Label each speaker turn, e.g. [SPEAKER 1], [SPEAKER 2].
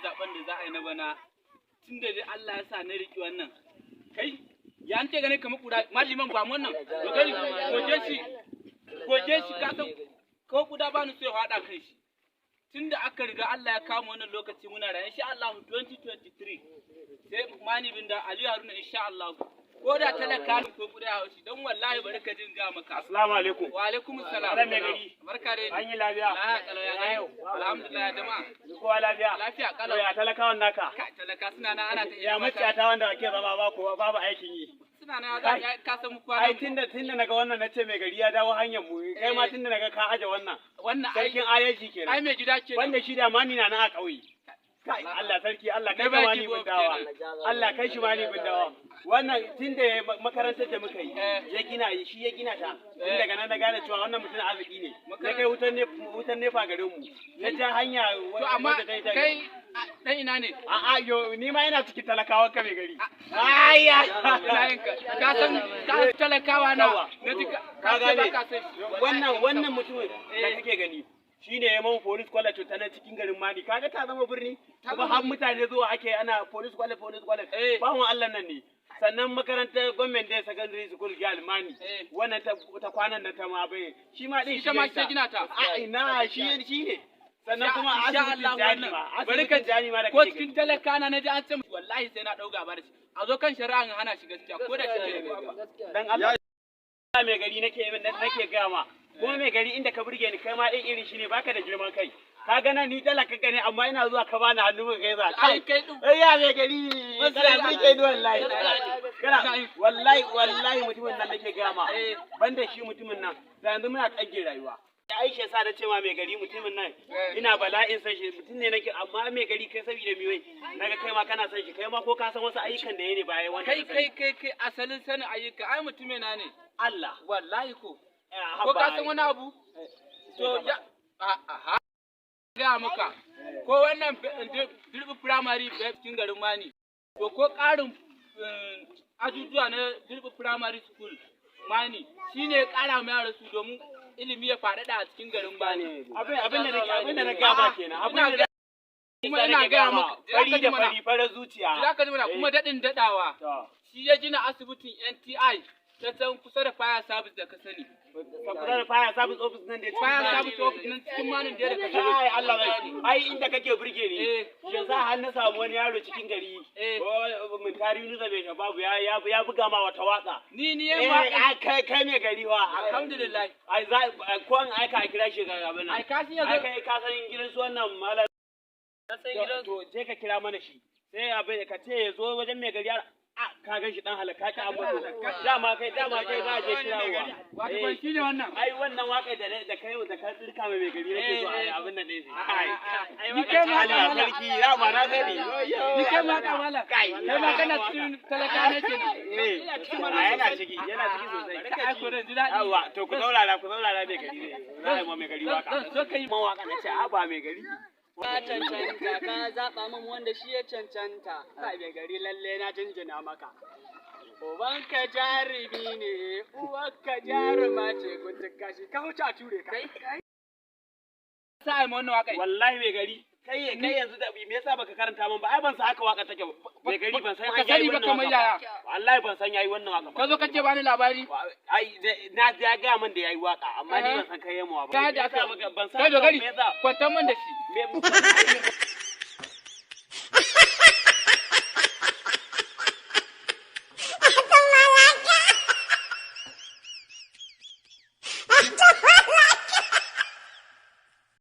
[SPEAKER 1] Zaben da za a yi na bana, tun da dai Allah ya sa na riki wannan. Kai, ya an ce ganin kamar kura maliman ba mu wannan. Dogari, goje shi. Goje shi, ka san ko kuda ba ni so ya faɗa kan shi. Tun da aka riga Allah ya kama wannan lokaci muna raye, insha Allah 2023 sai Mani bin da Aliyu Haruna, insha Allah. Ko da talaka ne ko kuda ya haushi, don wallahi bari ka jin ga maka.
[SPEAKER 2] Assalamu alaikum.
[SPEAKER 1] Wa alaikum salam.
[SPEAKER 2] Malam mai gari.
[SPEAKER 1] Barka dai.
[SPEAKER 2] An yi lafiya.
[SPEAKER 1] Lafiya kalau, ya gani. Alhamdulillah, jama'a.
[SPEAKER 2] Kowa lafiya.
[SPEAKER 1] Lafiya kalau.
[SPEAKER 2] To, ya talakawan naka?
[SPEAKER 1] Ka talaka suna nan ana ta
[SPEAKER 2] Ya maciyata wanda ake zama ba kowa, babu aikin yi.
[SPEAKER 1] Suna nan za ka san mu kwana.
[SPEAKER 2] Ai tunda naga wannan, nace mai gari ya dawo hanyar mu. Kai ma tunda naga ka aje wannan.
[SPEAKER 1] Wannan ai
[SPEAKER 2] Sarkin adalci kenan.
[SPEAKER 1] Ai mai gida kenan.
[SPEAKER 2] Wanda shi da mani na nan a ƙauye. Kai, Allah sarki, Allah kai
[SPEAKER 1] Na
[SPEAKER 2] ka
[SPEAKER 1] baki
[SPEAKER 2] mani
[SPEAKER 1] gobe
[SPEAKER 2] bundawa.
[SPEAKER 1] kenan.
[SPEAKER 2] Allah kai shi mani bundawa. Wannan tunda ya makarantar da muka yi,
[SPEAKER 1] Eh.
[SPEAKER 2] ya gina shi, ya gina ta. Tun
[SPEAKER 1] Eh.
[SPEAKER 2] daga nan na gane cewa wannan mutum arziki ne. Ya kai wutar ne, wutar nefa garin mu. Ya ja hanya
[SPEAKER 1] To amma
[SPEAKER 2] wadda ta yi ta-
[SPEAKER 1] kai dan ina ne?
[SPEAKER 2] A'a, yo ni ma ina cikin talakawan ka, mai gari. Ayya.
[SPEAKER 1] Ina yin ka. Ka san ka san talakawa na.
[SPEAKER 2] Yawa.
[SPEAKER 1] Na ji ka
[SPEAKER 2] Ka
[SPEAKER 1] ka ce ba
[SPEAKER 2] gane.
[SPEAKER 1] ka san shi.
[SPEAKER 2] Wannan mutumin da
[SPEAKER 1] Eh.
[SPEAKER 2] kake gani shine ya man police college ta nan cikin garin Mani. Kaga ta zama birni, kuma har mutane zuwa ake ana police college, police college.
[SPEAKER 1] Eh.
[SPEAKER 2] Bawan Allah nan ne. Sannan makarantar government day secondary school Gyal Mani.
[SPEAKER 1] Eh.
[SPEAKER 2] Wannan ta kwanan nan ta ma bai. Shi ma din
[SPEAKER 1] Ita ma
[SPEAKER 2] ya
[SPEAKER 1] shi ya gina ta.
[SPEAKER 2] A ina shi ne. Sannan kuma
[SPEAKER 1] Insha
[SPEAKER 2] asibitin
[SPEAKER 1] Allah
[SPEAKER 2] Jani
[SPEAKER 1] wannan.
[SPEAKER 2] ma.
[SPEAKER 1] Bari ka
[SPEAKER 2] Asibitin Jani ma da
[SPEAKER 1] ko
[SPEAKER 2] kake
[SPEAKER 1] cikin
[SPEAKER 2] gani.
[SPEAKER 1] talaka na naji an ce wallahi sai na dauka ba da shi. A zo kan shari'a in hana shi gaskiya ko da shi ne.
[SPEAKER 2] Dan Allah mai gari, nake gaya ma, kuma mai gari, inda ka burge ni, kai ma din irin shi ne, baka da girman kai. Ka ga nan ni talaka gane, amma ina zuwa ka bani hannu muka gaisa.
[SPEAKER 1] Ai kai din.
[SPEAKER 2] Ai ya mai gari, kana burge ni wallahi, kana wallahi wallahi. Mutumin nan nake gaya ma,
[SPEAKER 1] Eh.
[SPEAKER 2] banda shi mutumin nan da yanzu muna kage rayuwa. Aisha sa da ce ma mai gari, mutumin nan
[SPEAKER 1] Eh.
[SPEAKER 2] ina bala'in san shi, mutum ne nake. Amma mai gari, kai saboda mi wai naga kai ma kana san shi, kai ma ko ka san wasu ayyukan da yake bayan wannan?
[SPEAKER 1] Kai kai kai kai, asalin sanin ayyuka ai mutumin na ne.
[SPEAKER 2] Allah.
[SPEAKER 1] Wallahi ko.
[SPEAKER 2] Eh,
[SPEAKER 1] Ko ka
[SPEAKER 2] haba.
[SPEAKER 1] san wani abu? To ya a aha ga maka. Ko wannan dirbi primary cikin garin Mani. To ko ƙarin ajujuwa na dirbi primary school Mani shine ya ƙara ma yara su domin ilimi ya faɗaɗa a cikin garin Mani.
[SPEAKER 2] Abin da na gaba kenan, abin
[SPEAKER 1] Ina
[SPEAKER 2] da
[SPEAKER 1] kuma ina gaya maka
[SPEAKER 2] fari da fari farar zuciya.
[SPEAKER 1] Za ka ji mana kuma daɗin daɗawa.
[SPEAKER 2] To.
[SPEAKER 1] Shi ya gina asibitin NTI ta can kusa da fire service da ka sani.
[SPEAKER 2] Ka kula da fire service office nan da ya
[SPEAKER 1] Fire service office nan cikin Manin da ka sani.
[SPEAKER 2] Ai Allah bai, ai inda kake burge ni,
[SPEAKER 1] Eh.
[SPEAKER 2] shi yasa har na samu wani yaro cikin gari,
[SPEAKER 1] Eh.
[SPEAKER 2] mun tari Yunusa bai shababu ya buga ma wata waka.
[SPEAKER 1] Ni
[SPEAKER 2] Eh.
[SPEAKER 1] yan waka.
[SPEAKER 2] Ai kai mai gari wa.
[SPEAKER 1] Alhamdulillah.
[SPEAKER 2] Ai za ko an aika a kira shi ga abin nan.
[SPEAKER 1] Ai ka san yanzu
[SPEAKER 2] Ai kai ka san gidan su wannan malam. To je ka kira mana shi, sai abin ka ce ya zo wajen mai gari. A ka gan shi dan halaka ka abu, dama kai za a je kirawa.
[SPEAKER 1] Wato ban shi ne wannan.
[SPEAKER 2] Ai wannan waka da kai da ka tsirka mai gari nake so ai abin nan ne ai.
[SPEAKER 1] Ni kai ma
[SPEAKER 2] Allah
[SPEAKER 1] mala.
[SPEAKER 2] sarki, dama na sani.
[SPEAKER 1] Ni kai ma da mala. Kai ma kana cikin talaka ne kenan.
[SPEAKER 2] Eh, a yana ciki sosai.
[SPEAKER 1] Ka ai ko da ji daɗi.
[SPEAKER 2] Yawa, to ku saurara, ku saurara, mai gari ne za a yi ma mai gari waka.
[SPEAKER 1] Zan so ka yi
[SPEAKER 2] Ma waka na ce a ba mai gari.
[SPEAKER 3] Ka cancanta, ka zaɓa min wanda shi ya cancanta. Ka mai gari, lalle na jinjina maka. Ubanka jarumi ne, uwarka jaruma ce, guntun gashi, ka huce a ture ka.
[SPEAKER 1] Sa ai ma wannan waka.
[SPEAKER 2] Wallahi mai gari, kai yanzu da me yasa baka karanta min ba? Ai ban san haka waka take ba, mai gari, ban san
[SPEAKER 1] Baka
[SPEAKER 2] an yayi
[SPEAKER 1] sani ba
[SPEAKER 2] wannan
[SPEAKER 1] kamar
[SPEAKER 2] waka ba.
[SPEAKER 1] yaya.
[SPEAKER 2] Wallahi ban san yayi wannan waka ba.
[SPEAKER 1] Ka zo ka ce bani labari.
[SPEAKER 2] Ai na ya ga min da yayi waka, amma ni ban san kai yamawa ba.
[SPEAKER 1] Ka
[SPEAKER 2] Me
[SPEAKER 1] da
[SPEAKER 2] yasa
[SPEAKER 1] aka
[SPEAKER 2] ban san
[SPEAKER 1] Kai dogari.
[SPEAKER 2] me yasa
[SPEAKER 1] Kwantar man da shi.
[SPEAKER 2] me.